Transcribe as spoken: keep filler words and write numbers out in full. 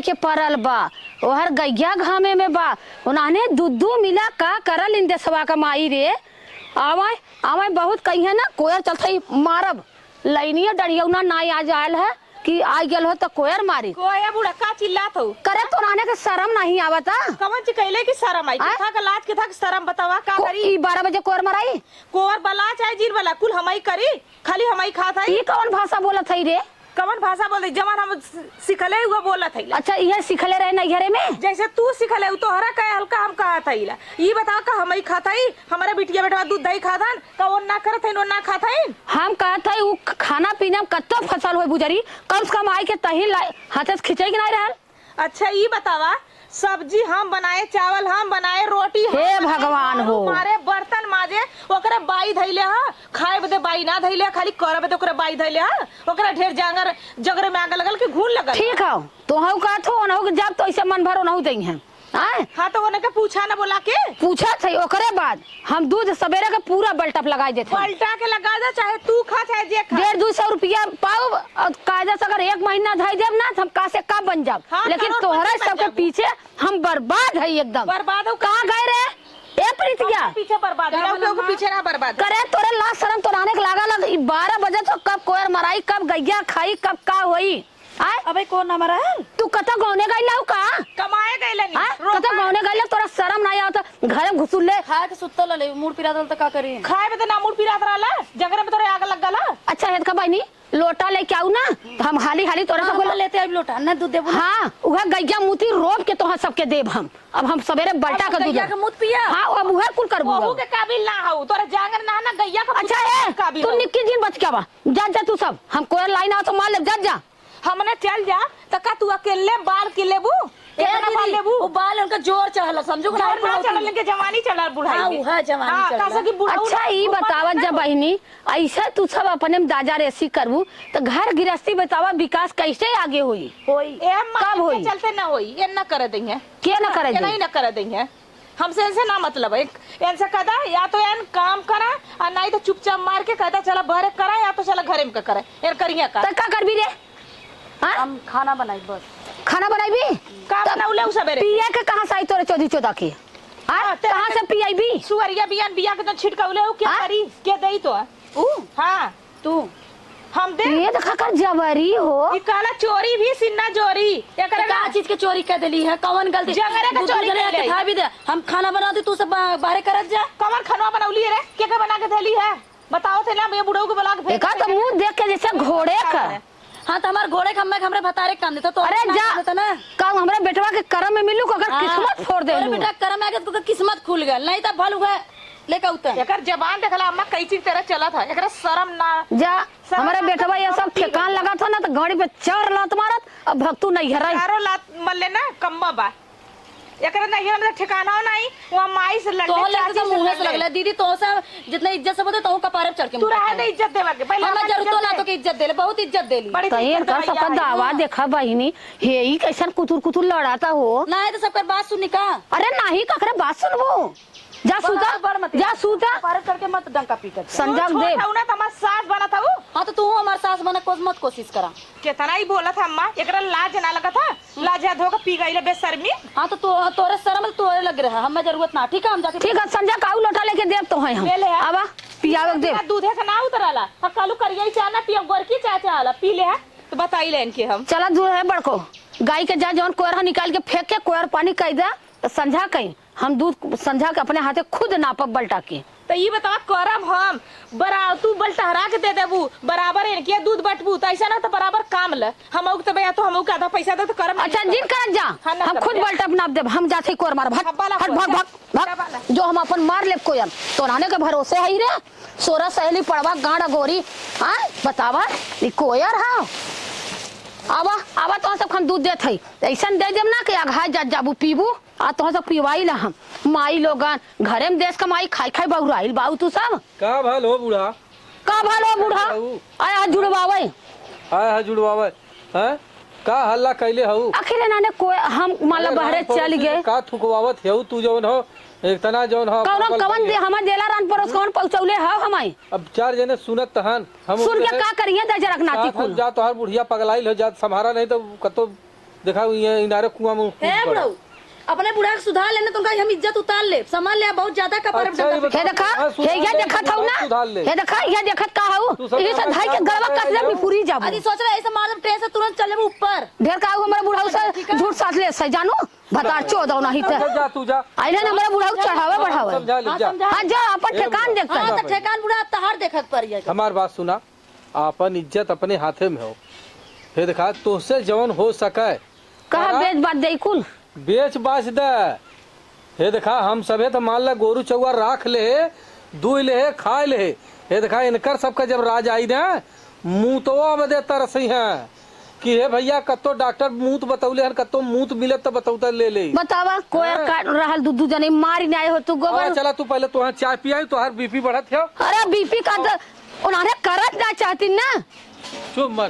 के परल बा, ओहर गइया घामे में बा, उन्हाने दू दू मिला का करल इन देसवा का माई रे। आवे, आवे बहुत कहिए ना, कोयर चलत ही मारब। लइनिया डढ़ियउना नाई आज आयल है कि आइ गेल हो त कोयर मारी। कोया बूढ़ा का चिल्लात हो? करे तोराने के सरम नाहीं आवता? कवन चीज कइले कि सरम आई? आय? किथा के लाज, किथा के सरम बतावा, का को-, करी? ई बारह बजे कोयर मराई? कोयर बला चाहे जीर बला, कुल हमई करी, खाली हमई खात हई। ई कवन भाषा बोलत हई रे? कवन भाषा बोल दे? जवन हम सि-, सिखले हुआ बोलत हई ला। अच्छा, इहे सिखले रहे नैहरे में? जैसे तू सिखले, उ तोहरा कहे हल्का हम कहत हई ला। ई बतावा का हमई खात हई? हमरे बिटिया बेटवा दूध दही खात हन? का ओन्ना करत हइन, ओन्ना खात हइन? हम कहत हई, उ खाना पीना में कत्तो फसल होई बुजरी, कम से कम आइ के तही ला-, हाथे से खिंचई के नाई रहल। अच्छा, ई बतावा, सब्जी हम बनाए, चावल हम बनाए, रोटी हम हे बनाए, भगवान झाड़ू हो। मारे, बर्तन माजे, ओकरे बाई धइले ह, खाए बदे बाई ना धइले ह, खाली करे बदे ओकरे बाई धइले ह, ओकरे ढेर जांगर, जगरे में आग लगल कि घून लगल। ठीक हौ, तोहू कहत हो, ओनहू के जब तो ऐसे मन भर ओनहू दई हैं। आय? हाँ, तो ओने के पूछा ना बोला के। पूछत है, ओकरे बाद हम दूध सबेरे के पूरा बल्टप लगाई देत है। बल्टा के लगा दे, चाहे तू खा, चाहे जे खा। डेढ़ दू सौ रुपया पाउब, और कायदा से अगर एक महीना धई देब ना, तो हम का से का बन जाब। हाँ, लेकिन करोड़पति तोहरा बन सबके जाबू। पीछे हम बर्बाद है एकदम। बर्बाद हो कहाँ गए रे? ए प्रीतिया। सबके पीछे बर्बाद है, का केहू के बोला पीछे ना बर्बाद है। करे तोरे लाज शरम तोराने के लागा लग, ई बारह बजे तो कब कोयर मराई, कब गैया खाई, कब का होई? आय? अबे कौन ना मरा है? तू कतो गौने गइल हऊ का? कमाए गइल हनी, आय? रोपा। कतो गौने गइल, तोरा शरम नाई आवत? घरे घुसुल ले। खाए के सुत्तल ले, मूड़ पिरात रहल त का करी? खाए में त ना मूड़ पिरात रहल, जगरे में तोरे आग लग गल। अच्छा, हेत का बहिनी, लोटा लेके आऊ ना, त हम हाली हाली तोरे हाँ, सबके हम लो- लेते आइब लोटा, ना दूध देबू ना। हाँ, उहे गैया मूती रोप के तोहर सबके देब हम। अब हम सबेरे बल्टा अब के दूध गैया देब। के मूत पिया? हाँ, अब उहे कुल करबू बहू अब। के काबिल ना हऊ, तोरे जांगर ना, ना गैया के अच्छा, मूत ए, काबिल तू हऊ। निक्की जिन बच के बा, जा, जा तू सब, हम कोयर लाइन आओ तो मार ले, जा, जा। हमने चल जा, त का तू अकेले बाल के लेबू? ए केतना बाल दीदी, लेबू? वो बाल उनका जोर चढ़ल, समझू कि जोर ना ना चढ़ल, इनके जवानी चढ़ल बुढ़ाई हाँ, में। उहे जवानी हाँ, चढ़ल। काहे से कि बुढ़ऊ अच्छा, ना ई ऊपर बतावा ना जा हो। बहिनी, ऐसे तू सब अपने में दाजा रेसी करबू, त घर गृहस्थी बतावा, विकास कैसे आगे होई? होई। ए माई कब के होई? चलते ना होई, ये ना करे देंगे। के ना करे ये देंगे? नहीं ना करे देंगे। हमसे इनसे ना मतलब है। इनसे कहता या तो एन काम करा और नहीं तो चुपचाप मार के कहता चला बहरे करा या तो चला घरे में का करा। एन करिया का? त का करबी रे? हाँ? हम खाना बनाई बस। खाना बनाईबी? का त बनाऊ ले उ सबेरे? पिया के कहाँ से आई तोरे चोदी चोदा के? हाँ? हाँ, ते कहाँ से पियाईबी? सुअरिया बियान बिया के तो छिटकाऊ ले, उ के हाँ? करी? के देई तो? उ? हाँ। तू? हम दे। ये देखा कर जबरी हो। ई कहला चोरी भी सिन्ना जोरी। एकरे का ना चीज के चोरी कर देली है? कौन गलती? जंगरे का तू चोरी दूसरे कर के ले। था भी दे। हम खाना बनाते, तू सब बा-, बाहरे करत जा। कमर खनवा बनौली है रे? के के बना के देली है? बताओ थे ना, ये बुढ़ऊ के बुला के भेज एका दे। तो मुंह देख के जैसे घोड़े का। हाँ, तो हमार घोड़े के हमें, हमरे भतारे के काम देता, तो अरे अपना जा, काम देता ना। का हमरे बेटवा के करम में मिलू, ओकर हाँ, किस्मत फोड़ तोरे देलू। बेटा के करम में आके तो किस्मत खुल गया, नहीं तो भल हुआ लेके उतर। एकर जबान देखला अम्मा, कैची की तरह चलत है, एकरा शर्म ना, जा, शर्म हमरे ना बेटवा ये शर्म सब की ठेकान है। लगा था ना, तो गाड़ी पे चार लात मारत, अब भक्तू नहीं है रही। चारों लात मरले ना, कम्मा बा। एकरा नैहर में तो ठिकाना नहीं, वहाँ माई से लड़ले, तोहर लड़के चाची तो से मुँहे से लड़ले। लगले, दीदी, तोहसे जितना इज्जत से बोलते, तोहू कपारे पे चढ़ के तू मुँह रहे दे। इज्जत देवे के, पहले हमार हमार जरूरत इज्जत ना दे। तो के इज्जत देले, बहुत इज्जत देली। बड़ी तो इज्जत इनका देवे सबका आई है। दावा देखा बहिनी, हे ई कैसन कुतुर कुतुर लड़ाता हो? ना है तो सबकर बात सुनी का? अरे नाही, ककरे बात सुनबो? जा बड़ा सूता, बड़ मत जा सूता। कपारे पे चढ़ के मत डंका पीटत। संजय तू छोट देव। हऊ ना, तो हमार सास बनत हऊ। हाँ, तो तू हमार सास बने को मत कोशिश करा। केतना ही बोलत है अम्मा, एकरा लाज ना लगत है? लाज धो के पी गई बेशर्मी। हाँ, तो तू, तोरे शर्म तोरे लग रहा, हमें जरूरत ना, ठीक है, हम जाके ठीक है, संजय काऊ लोटा लेके देब तो है हम। ले ले आ। आवा, पियावे के देब। दूधे से ना उतरला, हम कालू करिया ही चाह ना पियब, गोरकी चाह चाहला, पी ले आ, तो बताई ले इनके हम। चला दूध है बड़को, गाय के जा जौन कोयर निकाल के फेंक के कोयर पानी कह दे, तो संझा कहीं हम दूध संझा के अपने हाथे खुद नापब बल्टा के। त ई बतावा, करब हम, बरा-, तू बल्टहरा के दे देबू, बराबर इनके दूध बटबू, त ऐसा ना त बराबर काम ल। हमऊ के तबे या तो हमऊ के आधा पैसा दे त करब अच्छा, नहीं जिन करब। करत जा, हाँ, ना हम करब, खुद जा। बल्टा नाप देब, हम जाते कोर मारब, हट, हाँ, बाला हट, खोल, भाग, जा। भाग, जा, भाग। बाला। जो हम अपन मार लेब कोयर, तोराने के भरोसे हई रे, सोरा सहेली पड़वा गांड गोरी, हाँ, बतावा, ई कोयर हा। आवा, आवा, तो सब हम दूध देत हई, ऐसन दे देब ना कि अघाय जा, जाबू पीबू। आ तोहसे पिवाई ला हम। माई लोगन, घरे में देश कमाई, खाई खाई बउराइल बाऊ तू सब। का भल हो बूढ़ा? का भल हो बूढ़ा? बाऊ। आया है जुड़वावे। आया है जुड़वावे। हैं? का हल्ला कैले हऊ? आखिर इन्होंने कोई, हम मान ला अरे बहरे राम पड़ोसी चल गए। से का थुकवावत हऊ तू जौन हो, इतना जौन हो, कौनो पागल कवन भइले। दे, हमार देला रान परोस कौन पहुँचौले हऊ हमाई? अब चार जने सुनत तहन, हम सुन के उनसे का करिए दे जरक नाती साथ हम कुल। जा तोहार बुढ़िया पगलाइल हो जात, सम्हारा नहीं तो कतो देखा, ये इनारे कुआं में कूद हे पड़ा। बुढ़ऊ, अपने बुढ़ा के सुधार लेना, तो उनका हम इज्जत उतार ले, समझ ले, बहुत ज्यादा कपार अच्छा, ये बता, हे देखा, हाँ, सुधार हे, ये ले, देखत हऊ ना? सुधार ले। हे देखा, ये देखत का हऊ? तू सब ये सब अपना धाई के काम गलवा कर कस रहे ले हो। बिफुरी जाबू। अरे सोच रहे, ऐसे मार ट्रेन से तुरंत चले ऊपर। ढेर का हऊ, हमारे बुढ़ऊ से ठीक है। झूठ साथ ले से जानू, भतार चोदो नहीं ते। जा, जा, तू जा। आइले ना हमारे बुढ़ऊ के चढ़ावे बढ़ावे। समझा ले, हाँ, जा। समझा। हाँ, जा, अपन ए ठेकान बुढ़ा। देखता हाँ, है। तो ठेकान बुढ़ा तहार देखत पड़ी है। हमार बात सुना, आपन इज्जत अपने हाथे में हो। हे देखा, तोहसे जवन हो सके, कहा करा। बेच बाच दे कुल। बेच बाच दे। हे देखा, हम सभे तो मान ला गोरू चौआ राख ले, दुई ले, खाए ले। हे देखा, इनकर सबका जब राज आई ना, मूतवा बदे तरसई हैं कि हे भैया, कत्तो डॉक्टर मूत बतौले हन, कत्तो मूत मिलत तो बतौता ले ले। बतावा, कोया हाँ। का रहल दू दू जने मारी ना आए हो तू गोबर। हाँ, चला तू पहले तोहार चाय पियाई, तोहार बीपी बढ़त है। अरे बीपी का द-, उन्हारे करत ना चाहती ना। चुप मर,